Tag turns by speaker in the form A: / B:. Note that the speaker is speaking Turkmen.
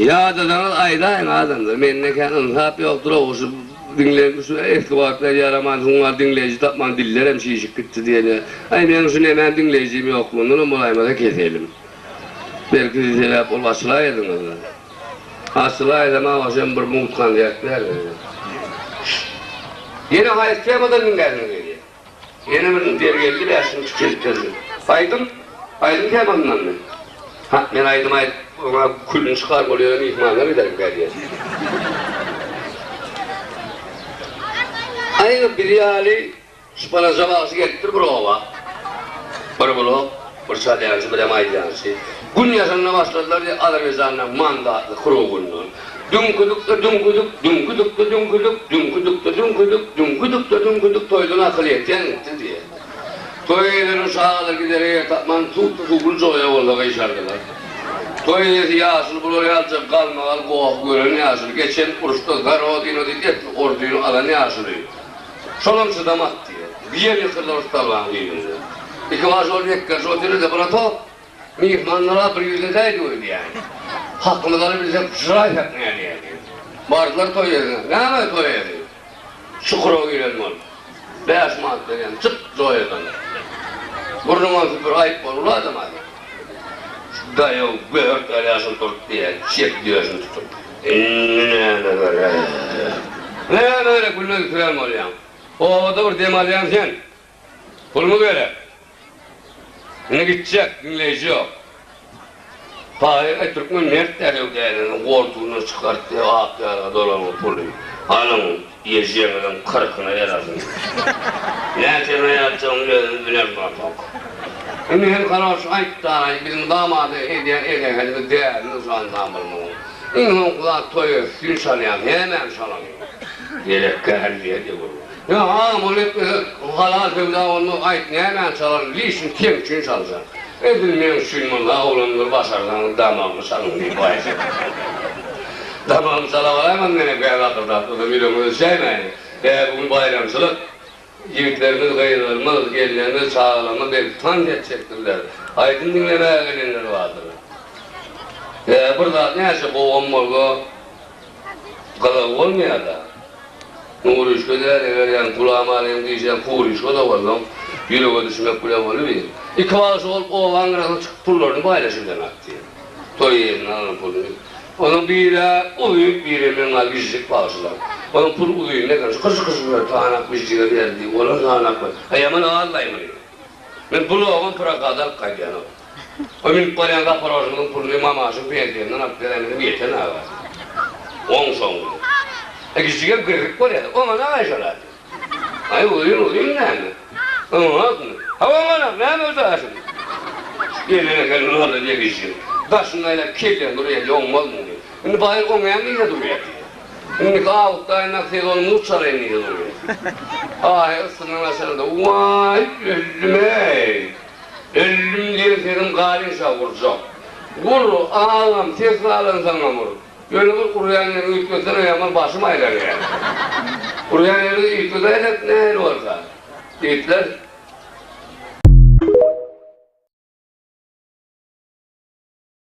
A: Ýadasaňyz aýdaýyň adamlar, mende kän ynsap ýokdur ow şu diňle şu esli wagt bäri ýaraman suňňal diňleýji tapman dillerem çişip gitdi diýene. Aý meň şu nemäm diňleýjim ýok mundanam bolaýmasa keselim. Belki siz sebäp bolup açylaýdyňyz. Açylaýsam-a hoşam bir mugt konsert bererdim. Ýene haýsy temadan diňläsiňiz gelýär? Ýene bir der geldi bäşinji çykyp geldi. Aýdym? Aýdym temasyndanmy? Ha, men aýdym aýdyp, oňa külüni çykaryp ol ýere myhmanlar gidermikä diýýän. Aý, biz ýaly şypalaja bagşy gelipdir bir oba. Bir bulak, bir çalýançy, birem aýdýançy. Gün ýaşanda başladylar diýip, Azerbaýjandan mandatly krugyndan. Düňküdikde düňküdik, düňküdikde düňküdik, düňküdikde düňküdik, düňküdikde düňküdik toýdan akyl ýetýän gitdi diýýär. Toý eýeleriniň çagalary gidere ýer tapman suwly joýa bolsa gyşardylar. Toý eýesi ýaşuly bular ýalyja galmagal goh gören ýaşuly, geçen uruşda za rodinu diýip etli orduny alan ýaşuly. Şolam çydamat diýýär. Biýem ýykyldy ussalaň düýbünde. Ikibaş ol ýekgerşi otyr-da, Bratok! Myhmanlara bir ýüz edäýdi öýdýän. Hakymyzy alybilsek jyraýsak nädýädi. Bardylar toý ýerine. Näme toý ýeri? Çukura giren bol. Bäş manat berýän, çyk joýadan. Burnuňam süpür, aýyp bor uly adama diýýär. Şu daýaw göhert ýaly durup diýýär, çep döşüni tutup. Indi näme gerek? Näme gerek bilmez süren bolýaň. Obada bir dem alýaň sen. Pulmy gerek? Indi gitjek, diňleýji ýok. Paýy türkmen mert däl dälini goltugyndan çykartdy, ak ýalyga dolanan puly. Alyň, ejeňiziň kyrkyna ýarasyn. Näçesine ýatjagyny özümiz bileris onsoň. Indi sen karoç aýt-da, biz mydama-da edýän edähedimiz dälmi şu ansamblymyzyň. Iň soňky zat toýa üstün çalýaň, nämäni çalanyň? Gerek däl diýýär-de gürrüň. Ýa agam ol etmese halal söwda bolmaz aýt nämäni çalaryn lişni seň üçin çaljak. Edil meň üçin bolsa oglanlar başarsaňyz damagymy çalyň diýip aýtjak. Damagymy çala baraýman menem gäbe akyrdap dursam ýüregiňize düşäýmäýin. Hä bu gün baýramçylyk. Ýigitlerimiz gyzlarymyz gelinlerimiz çagalarymyz belki tans etjekdirler. Aýdym diňlemäge gelenler bardyr. Hä bir zat näçe gowam bolsa Gyzygy bolmaýar-da. Nuryşka däl, eger ýaňky Gulamalyň diýşen Kuryşka-da bolsaň, ýürege düşmek bilen bolubir. Iki bagşy bolup obaň gyrasyna çykyp pullaryny paýlaşybilenok diýýär. Toý ýerinden alan puluny. Onuň bir-ä uzyn, birem meň ýaly kiçijik bagşylar. Onuň pul uzyn eken, şykyr-şykyr şykyr tanak kiçijige berdi, olam tanak berdi. A ýaman az-laý muny. Men pulogam prokada alyp gaýdýanok. O münüp barýan Zaporožnyň puluny mamaşyň pensiýasyndan alyp beräýmesem ýeten aga. Oňşoň. E kiçijigem girdik bolýar. Oňa-da şol-a. Aý uzyn uzyn näme? Oňakmy? Hawa oňanak, näme ötäşiň? Gelen eken ylgada diýe kiçijik. Daşyny aýlap kelläni urýar diýe oňmazmyň diýe. Indi baýyr oňýan diýse durýar diýe. Indiki awgust aýyndaky sezony mugt çalaýyn diýse durýar. Aý yssydan açarynda waý öldüm-eý. Öldüm diýen sesiň galynça urjak. Ur, agam, ses galynsaňam ur. Ýöne bir urýan ýeriňi üýtgetsene ýaman başym aýlanýar. Urýan ýeriňi üýtgedäýsek nähili bolsa? Diýipler.